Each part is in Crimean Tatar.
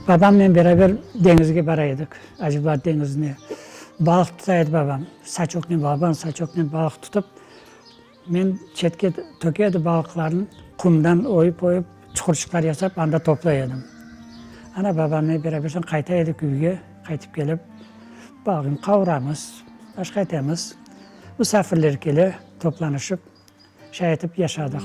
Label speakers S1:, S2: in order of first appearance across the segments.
S1: Babamnen beraber deñizge bara edik, Acıblat deñizine. Balıq tuta edi babam, saçoknen, balaban saçoknen balıq tutıp, men çetke töke edi balıqlarnı, qumdan oyıp-oyıp, çuqurçıqlar yasap, anda toplay edim. Ana, babamnen beraber soñ qayta edik üyge, qaytıp kelip, balığını qavuramız, başqa etemiz. Musafirler kele, toplanışıp. Şay etip yaşadıq.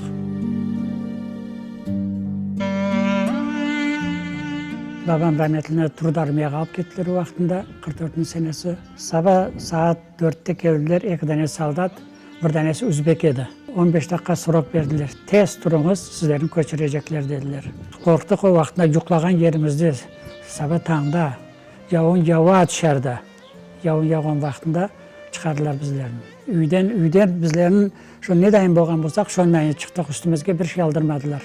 S1: Babam rametlini Trud armiyağa alıp kettiler o vaqtında, 44-nci senesi. Saba saat dörtte keldiler, eki dane soldat, bir danesi üzbek edi. On beş daqqa srok berdiler, tez turuñız, sizlerni köçürecekler, dediler. Qorqtıq o vaqtında, yuqlağan yerimizde, saba tañda, yavun yava tışarıda. Yavun yağğan vaqtında çıqardılar bizlerni. Üyden, üyden bizlerni şo ne dayın bolğan bolsaq, şondayın çıqtıq, üstümizge bir şey aldırmadılar.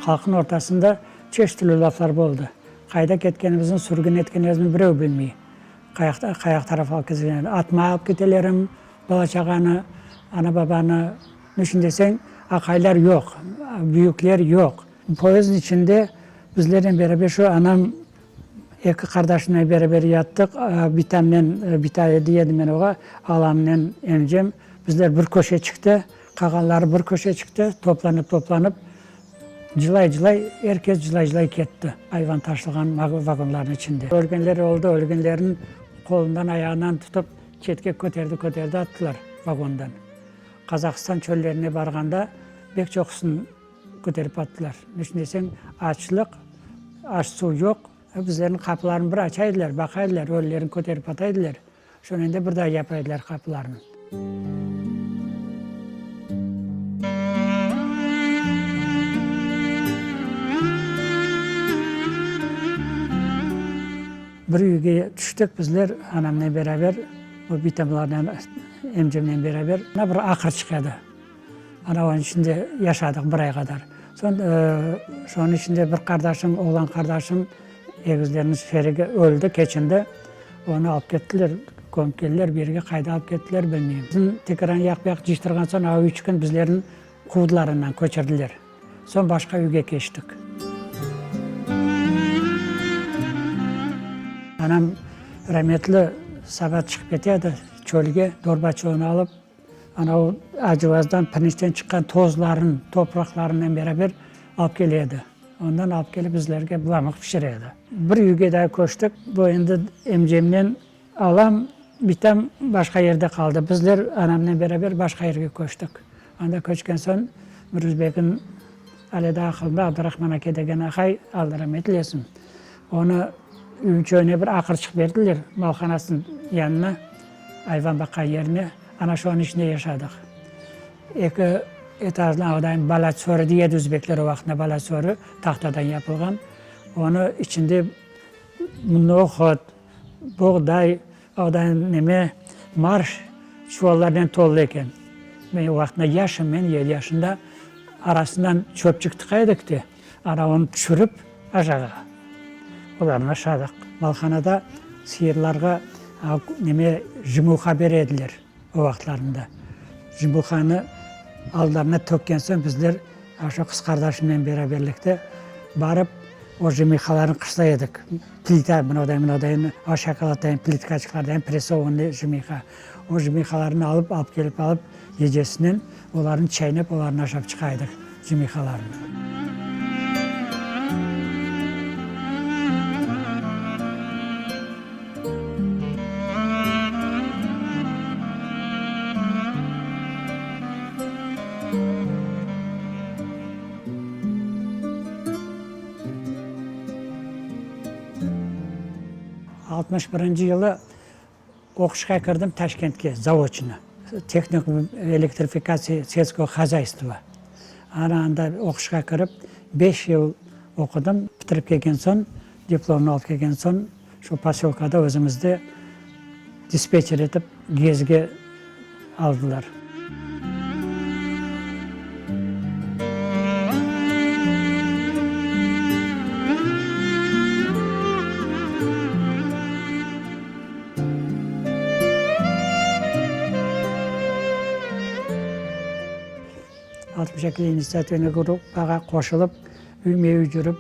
S1: Halqnıñ ortasında çeşit türlü laflar boldı. Qayda ketkenimizni, sürgün etkenimizni birev bilmey. Qayaqta, qayaq taraf alıp ketecekler? Atma alıp ketelerim, bala-çağanı, ana-babanı. Niçün deseñ, aqaylar yoq, büyükler yoq. Poyezdniñ içinde bizlernen beraber şu anam eki qardaşımnen beraber yattıq. Bitamnen, bita dey edim men oğa, alamnen emcem. Bizler bir köşeçikte, qalğanları bir köşeçikte toplanıp-toplanıp Cılay-cılay, er kes cılay-cılay ketti, ayvan taşılğan vagonlarnıñ içinde. Ölgenler oldı, ölgenlerniñ qolundan, ayağından tutıp, çetke köterdi-köterdi attılar vagondan. Qazahstan çöllerine barğanda bek çoqusını köterip attılar. Niçün deseñ, açlıq, aş-suv yoq. Bizlerniñ qapılarını bir aça ediler, baqa ediler, ölülerini köterip ata ediler. Şonen de bir daa yapa ediler qapılarnı. Bir üyge tüştik bizler anamnen beraber, o bitamlarnen, emcemnen beraber. Ana bir aqırçıq edi. Ana onıñ içinde yaşadıq bir ay qadar. Soñ şonıñ içinde bir qardaşım, oğlan qardaşım, egizlerniñ şerigi öldi, keçindi. Onı alıp kettiler, kömip keldiler, bir yerge qayda alıp kettiler, bilmeyim. Bizim tekaran yaq-bu yaq cıyıştırğan soñ, a üç kün bizlerni quvdılar andan, köçürdiler. Soñ başqa üyge keçtik. Anam rametli saba çıqıp kete edi çölge, dorbaçığını alıp, Ana o acıvazdan, pirinçten çıqqan tozların, topraqlarınen beraber alıp kele edi. Ondan alıp kelip bizlerge bılamıq pişire edi. Bir üyge daa köçtik. Bu endi emcemnen alam, bitam başqa yerde qaldı. Bizler anamnen beraber başqa yerge köçtik. Anda köçken soñ bir üzbekin, ale daa aqılımda, Abdurahman ake degen aqay, Alla rahmet eylesin, onı üyün çöğüne bir aqırçıq berdiler, malhanasınıñ yanına. Ayvan baqqan yerine, ana şonıñ içinde yaşadıq. Eki etajlı ağdayın balaçorı dey edi özbekler o vaqtında, balaçorı tahtadan yapılğan. Onı içinde nohut, boğday, ağdayın neme, marş çuvallarnen tolu eken. Men o vaqtında yaşım men, yedi yaşında, arasından çöpçik tıqa edik de, ana onı tüşürip aşağı olarnı aşadıq. Malhanada sıyırlarğa neme jmuha bere ediler o vaqıtlarında. Jmuhanı allarına tökken soñ bizler şu qız qardaşımnen beraberlikte barıp o jmihalarnı qışlay edik. Plita mınaday mınaday o şokoladtayın plitkaçıqlardayın pressovannıy jmiha. O jmihalarnı alıp alıp kelip alıp gecesinen olarnı çaynap olarnı aşap çıqa edik jmihalarnı. 61 yılı oquşqa kirdim Taşkentke, zaoçno, tehnikum elektrifikatsiya selskogo hozâystva. Ana anda oquşqa kirip, beş yıl oqudım. Bitirip kelgen soñ, diplomnı alıp kelgen soñ, şu posölkada özümizde dispetçer etip GESge aldılar. 62 initsiativnıy gruppağa qoşulıp, üyme-üy cürip,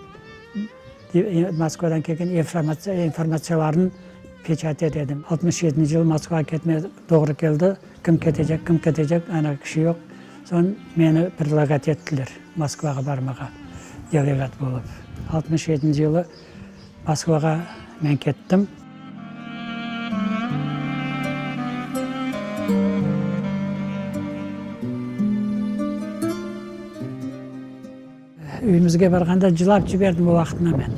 S1: Moskvadan kelgen informatsiyalarnı peçat ete edim. Altmış yedinci yılı Moskvağa ketmege doğru keldi. Kim ketecek, kim ketecek, ana kişi yoq. Soñ meni predlagat ettiler Moskvağa barmağa, delegat bolıp. 67 yılı Moskvağa men kettim. Üyümizge barğanda cılap ciberdim o vaqıtnı men.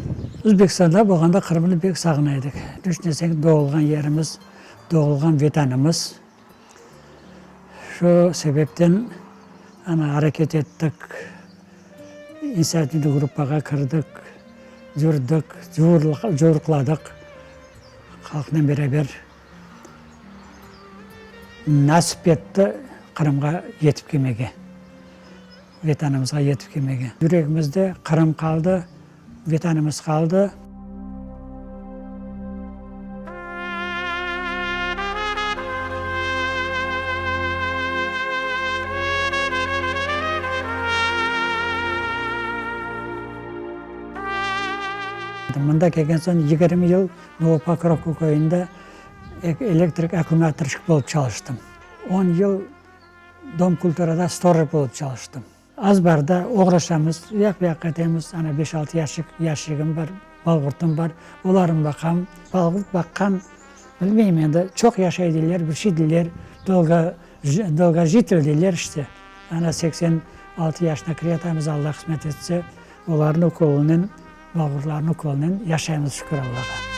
S1: Özbekistanda bolğanda Qırımnı pek sağına edik. Tüşünseñ, doğulğan yerimiz, doğulğan Vetanımız. Şu sebepten ana areket ettik, inisiativnıy gruppağa kirdik, yürdik, cuvurqladıq halqnen beraber. Nasip etti Qırımğa yetip kelmege, Vetanımızğa yetip kelmege. Yüregimizde Qırım qaldı, Vetanımız qaldı. Mında kelgen soñ 20 yıl Novopokrovka köyünde elektrik akkumulâtorşik bolıp çalıştım. On yıl Dom kulturada storoj bolıp çalıştım. Azbarda oğraşamız, u yaq bu yaqqa ketemiz, ana beş-altı yaşık yaşigim bar, balqurtım bar, olarnı baqam. Balqurt baqqan, bilmeyim endi, çoq yaşay deyler, bir şey deyler, dolgo, dolgojitel deyler işte. Ana 86 yaşına kiretamız, Alla qısmet etse, olarnıñ ukolunen, balqurtlarnıñ ukolunen yaşaymız, şükür Allağa.